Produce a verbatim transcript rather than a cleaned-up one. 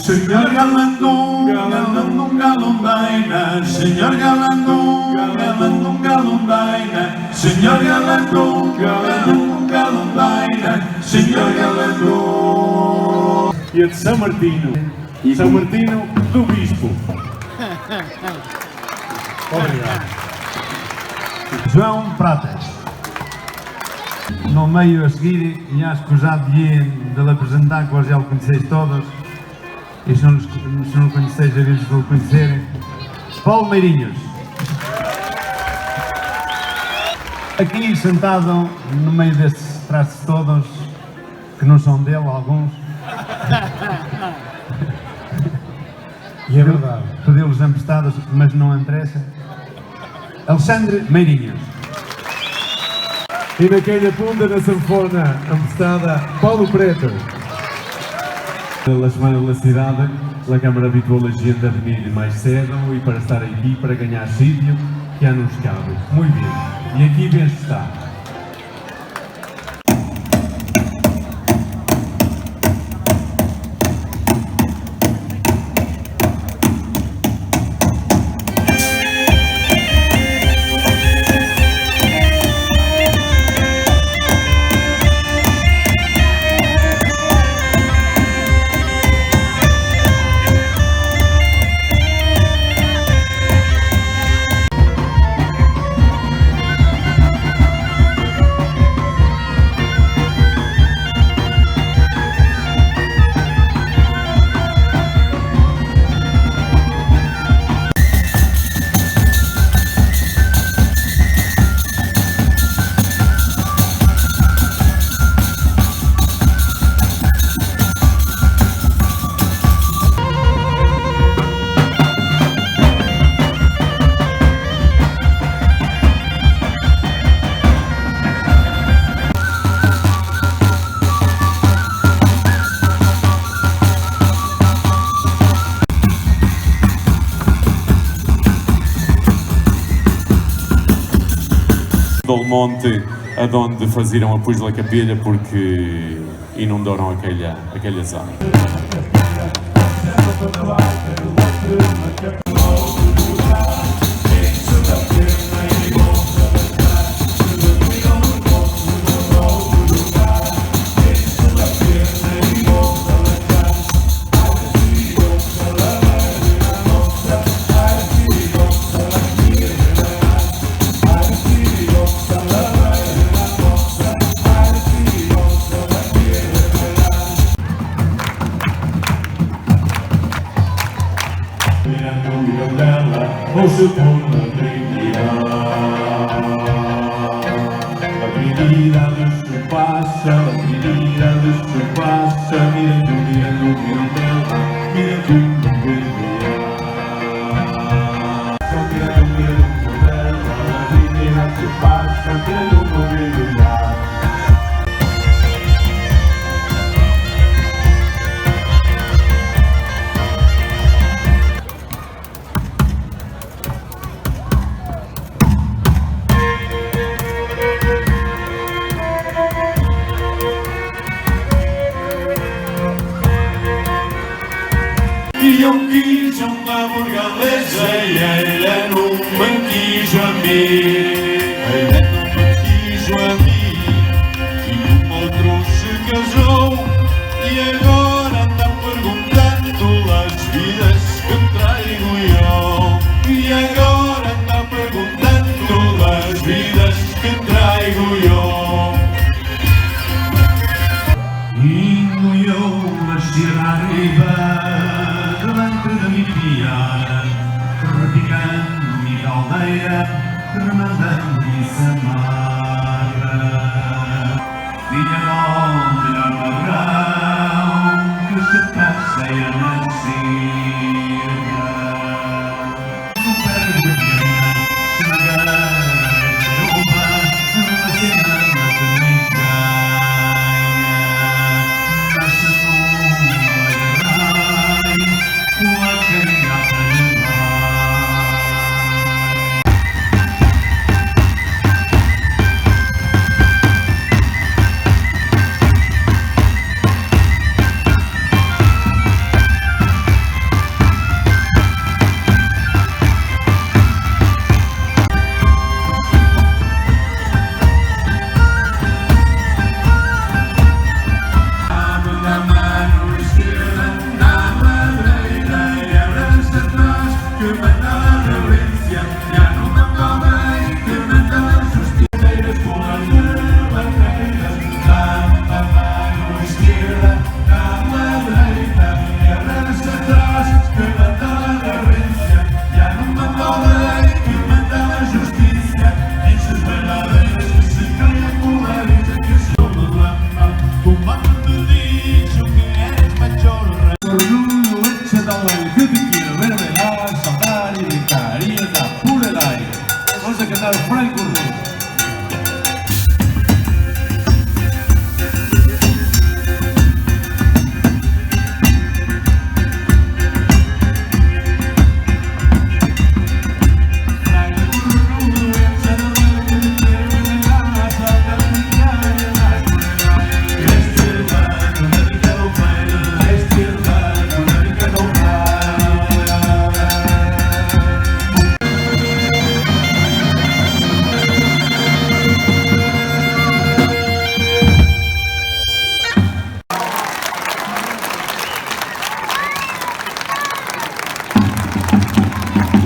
Señor Galandón, Galandón, Galombaina, señor Galandón, Galandón, Galombaina, señor Galandón, Galandón, Galombaina, señor Galandón. E a de São Martinho, São Martinho do Bispo. Obrigado. João Pratas. No meiu a seguir, e acho que já devia de lhe apresentar, que vocês já o conheceis todos. E se não, se não conheceis, a vezes vão conhecer. Paulo Meirinhos. Aqui, sentado no meio destes trajes todos, que não são dele, alguns. E é verdade. Pedi-lhes emprestados, mas não interessa. Alexandre Meirinhos. E naquella punta, na sanfona emprestada, Paulo Preto. La Setmana de la Cidade, la Câmara habituó la gent a venir mais cedo e para estar aquí, para ganhar sitio, que ya nos cabe. Muy bien. E aquí ben se está. Del Monte, aonde faziam apoios da capella porque inundaram aquela, aquela zona. I jo em quijo a ma burgalesa i ela no me'n quija a mi. Ela no me'n quija a mi. I com altre se casou i agora anda perguntando las vidas que traigo yo. I agora anda perguntando las vidas que traigo yo. Indo eu a Sierra Riba, delante da minha piara, repicando minha caldeira, remandando minha samarra. Minha mão, minha marrão, que se passeia na sierra. Frank